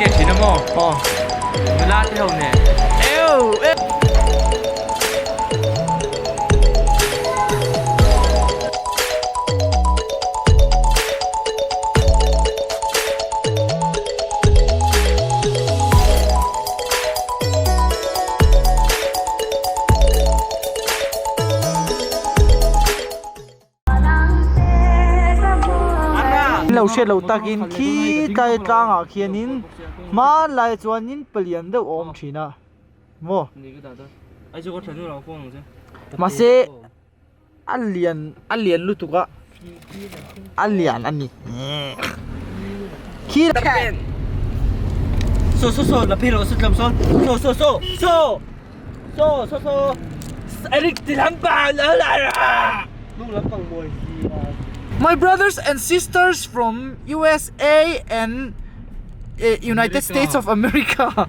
karaoke thin a maw? Aw. Nula te ho nen. Eww. Lo hriat lo takin khi tlai tlangah khianin hmanlai chuanin palian deuh a awm thin a maw mahse a lian a lian lutuk a a lian a ni khi So so so la philo so tlam so so so so so so so so Eric ti lampang la la nung lampang mawi hi My brothers and sisters from USA and United States of America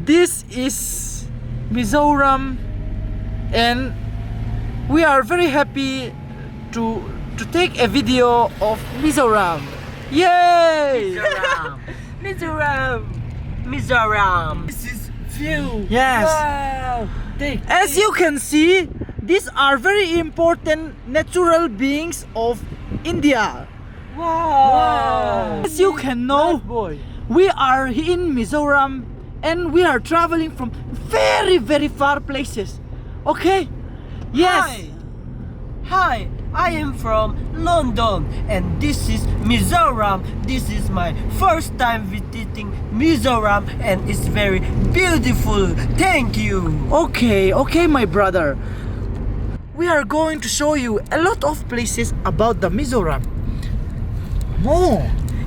this is Mizoram and we are very happy to to take a video of Mizoram yay Mizoram Mizoram Mizoram This is view Yes wow Take As you can see these are very important natural beings of India Wow As you can know we are in Mizoram and we are traveling from very very far places okay yes Hi Hi I am from London and this is Mizoram this is my first time visiting Mizoram and it's very beautiful thank you Okay okay my brother we are going to show you a lot of places about the Mizoram More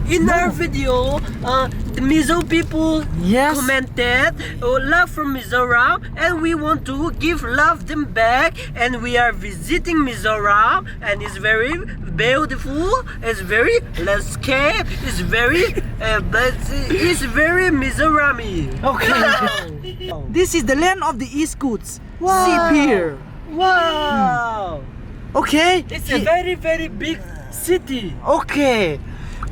In our video uh, the Mizo people Yes. commented oh, love from Mizoram and we want to give love them back and we are visiting Mizoram and it's very beautiful it's very landscape it's very uh, but it's very Mizorami Okay This is the land of the East Goods Wow. See here Wow Okay It's a very very big city Okay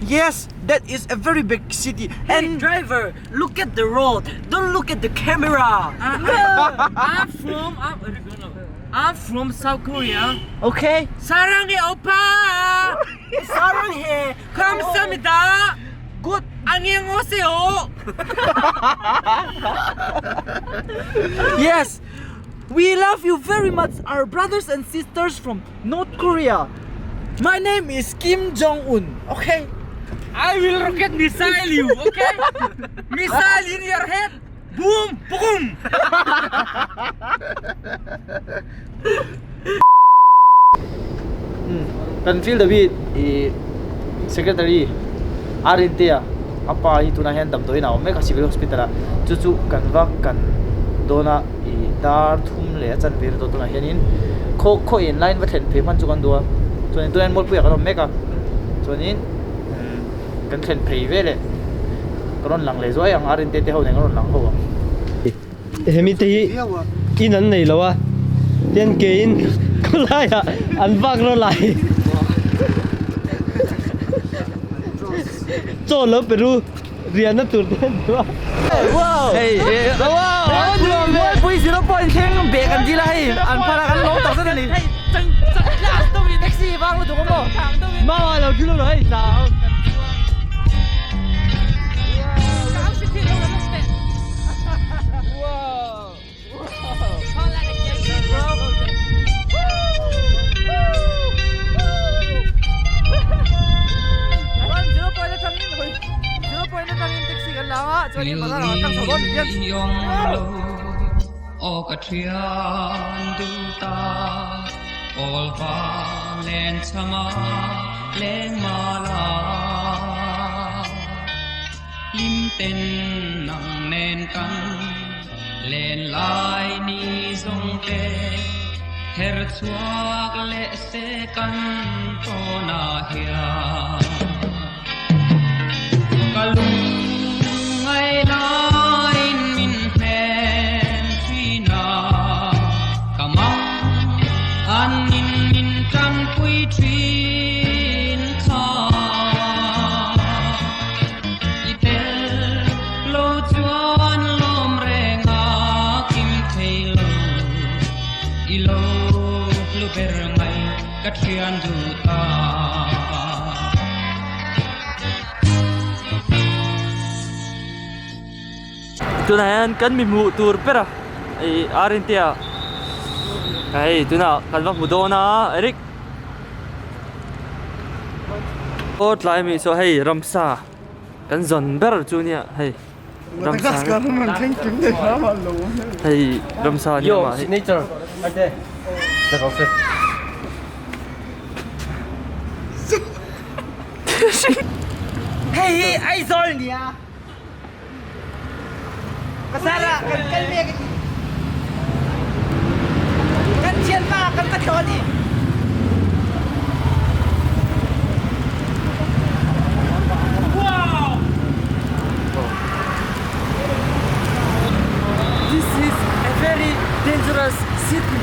Yes that is a very big city Hey and driver look at the road don't look at the camera I'm from I'm, I'm from South Korea Okay 사랑해 오빠 사랑해 감사합니다 Good 안녕하세요 Yes We love you very much our brothers and sisters from North Korea My name is Kim Jong Un okay I will rocket missile you okay missile in your head boom boom Kan field a bit ih secretary Arintea a pa hi tunah hian damdawiin a awm mek a civil hospital ah chu chu kan va kan dawn a ih dar thum leh a chanve vel tawh tunah hianin khaw khaw in line va thlen phei hman chu kan duh a chuanin tunah hian mualpui ah kan awm mek a chuanin umm kan thlen phei veleh ka rawn lang leh zuai ang Arintea te ho nen ka rawn lang ho ang. Hemi te hi in an nei lo a tian ke in khawlai ah an vak rawh lai chaw lo pe ru riahna tur te an duh a. Mualpui zero point thleng bag an dil a hei an phar a kan lawm tak zet a ni. Mau ah lo thil lo hei tla ang. Aw ka thian duh ta Kawl va len chama leng ma la Hlim ten nang nen kan len lai ni zawng te Her chhuak leh se kan tawn ah hian Ka lung ngai laiin min hmel thin a, ka mang an in min tanpui thin kha i tel. thian duh ta. Tunah hian kan mi hmuh tur ber a ih Arintea hei tunah kan va hmu dawn a Eric aw tlai mi saw hei ramsa kan zawn ber chu nia hei ramsa hei ramsa nia mah hi Hei hi Aizawl nia. Pasar ah kan kal ve ka ti. Kan thianpa kan va tlawn i This is a very dangerous city.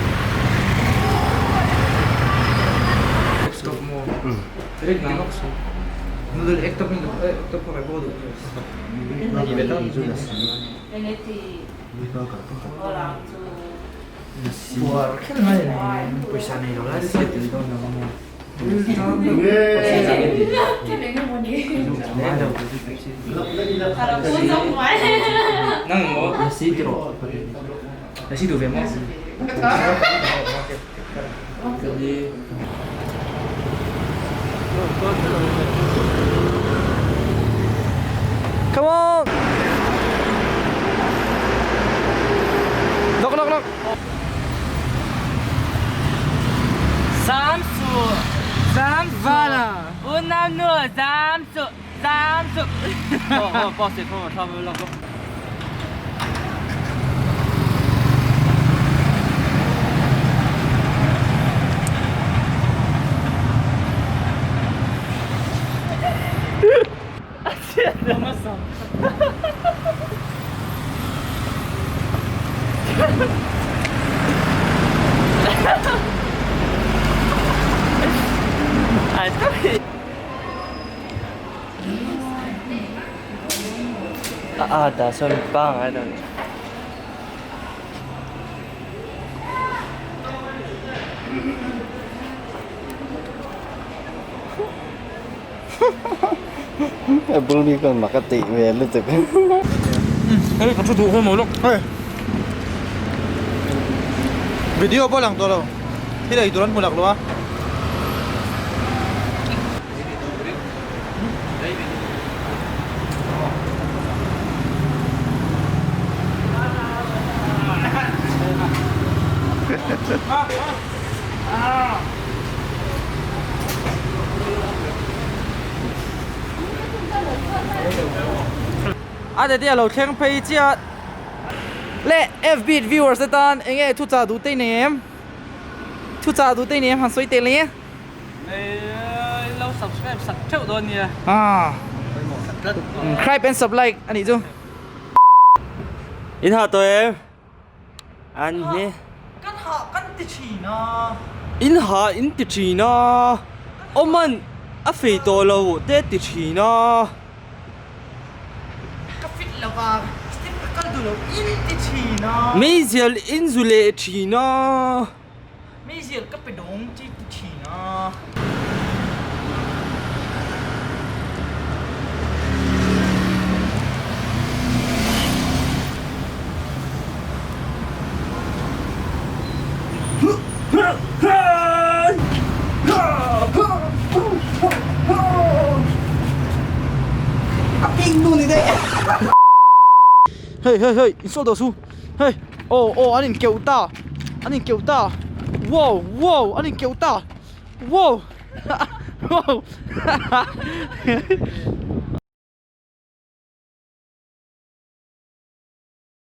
Come on! Lok lok lok. Zam su, zam su, unau nu zam su, zam su. Oh, oh, boss, come on, come on, lok. A a tah sawn pangai dan. A bul mi khan mak a tih ve lutuk. Hei ka thu duh ho maw lawk. Hei video pawh lang tawh lo thil ei tur an hmu lak lo a. A tete a lo thleng phei chiah le FB viewers te tan enge thuchah duh te nei em thuchah duh te nei em han sawi teh le. In lo subscribe sak theuh dawn nia. Ah. Subscribe and sub like anih chu. In hah tawh em? An hi. Kan hah kan ti thin a. In hah in ti thin a. Awman a fei tawh lo te ti thin a. Ka fit lo va, step ka kal duh lo in ti thin a. Meizial in zu leh thin a. Meizial ka pe dawng chi ti thin a. A ping nu ni daih. Hei hei hei insawl tawh su. Hei aw aw an inkeuh ta an inkeuh ta wow wow an inkeuh ta wow wow.